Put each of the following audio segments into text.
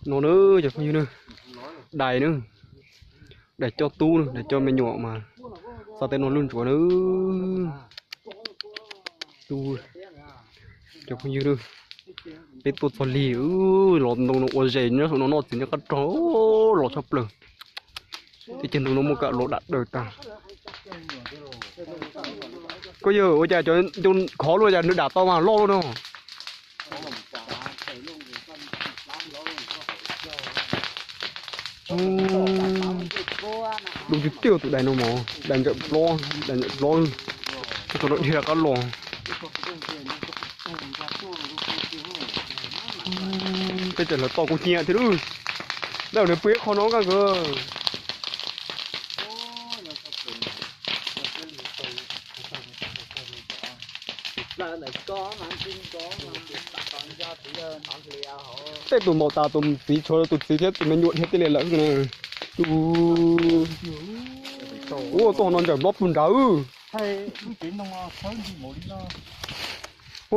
No na, cov phooj ywg na, dais na, dais coj tub na, dais coj me nyuam mas xa tej no lub ntsuav na. Tub, cov phooj ywg na, peb tuaj txog lig, los ntoo no ua zes nyob saum no noj txiv nyob qab rog, los tshaj plaws. Teb chaws ntoo no muaj kam los dam daws tag. Koj yawg, ua cas cov ncoo khov luaj cas nws dam tau mas loj luaj no? Dub tiag tiag tus dais no mog, dais ntsawm plob, dais ntsawm plob. Tau no dhia qab los. Tej tseem lawv tau kuv nyiam thiab lub. Dab nws pw ib qho no nkaj nkawd. Tej tus maum tas tus txiv tshuav tus txiv thiab tus me nyuam dhia tij li lawm na. Tus, ua tau no ntsawm nplob pug nrad.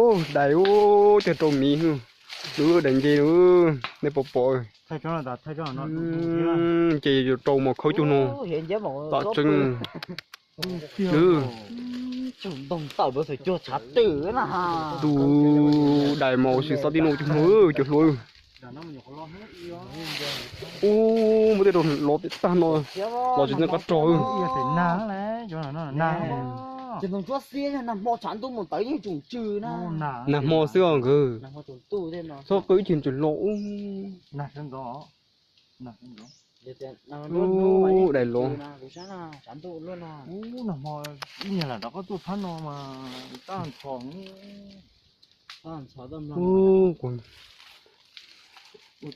Ub, dais ub, cog rau miv, lub dais nce, nej puas pom? Ces yuav rau mos khawb cug no, tam tseeb. Tus dais mos sim xob tib no cug no, cov hluas. Ub, muaj tej rau los tib tag no, los tsis nyob qab rog. Nag hmo xwb os nkawd. Txhob qw ib chim ntsis los ub. Ub, dais los. Ub, Tsis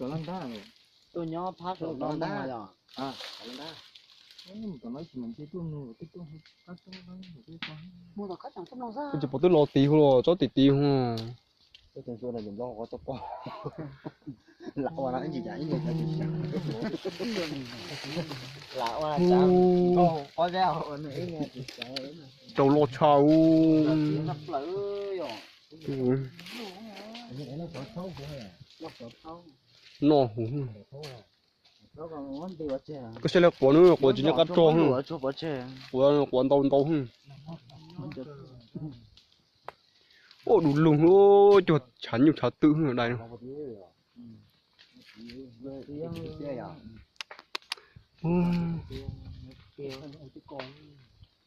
pom twb los tid hu los tsob tim tid hu. Rau loj tshaj. Noj huv. Koj saib lawv quav na, quav tsis nyob qab rog, quav, quav ntau ntau. Ua du lug, cuag tshav nyuj tshav twm dais no.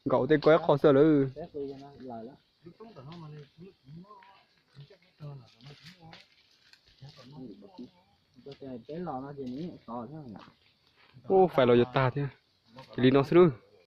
Nkaum tej ko ib qho xwb lawm. Ub, fais los yuav tag thiab. Ces li no xwb lawm.